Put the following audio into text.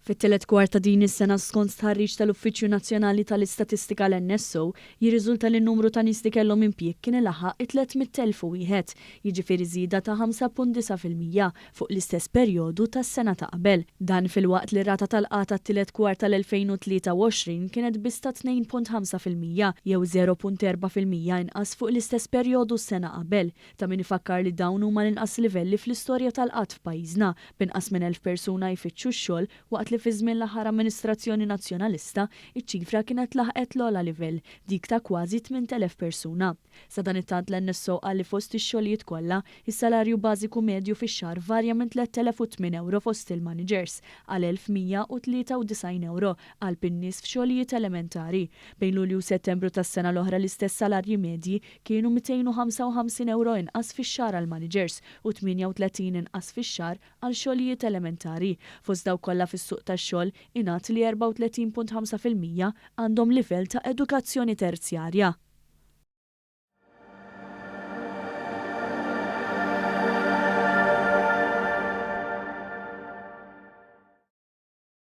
Fit-tielet kwart ta' din is-sena skont stħarriġ tal-Uffiċċju Nazzjonali tal-Istatistika l-NSO, jirriżulta li n-numru ta' nies li kellhom impjieg kien ilaħħaq it-300,001, jiġifieri żieda ta' 5.9% fuq l-istess perjodu tas-sena ta' qabel. Dan filwaqt li r-rata tal-qgħad għat-tielet kwart tal-2023 kienet biss ta' 2.5% jew 0.4% inqas fuq l-istess perjodu sena qabel. Ta' min ifakkar li dawn huma l-inqas livelli fl-istorja tal-qgħad f'pajjiżna, b'inqas minn 1,000 persuna jfittxu x-xogħol waqt li fi żmien l-aħħar amministrazzjoni Nazzjonalista, iċ-ċifra kienet laħqet l-ogħla livell, dik ta' kważi 8,000 persuna. Sadanittant l-NSO qal li fost ix-xogħlijiet kollha, is-salarju bażiku medju fix-xahar varja minn 3,008 ewro fost il-maniġers għal 1,193 ewro qalb in-nies f'xogħlijiet elementari. Bejn Lulju u Settembru tas-sena l-oħra l-istess salarji medji kienu 255 ewro inqas fix-xahar għall-maniġers u 38 inqas fix-xahar għal xogħlijiet elementari. Fost dawk kollha fis-suq tax-xogħol, ingħad li 34.5% għandhom livell ta' edukazzjoni terzjarja.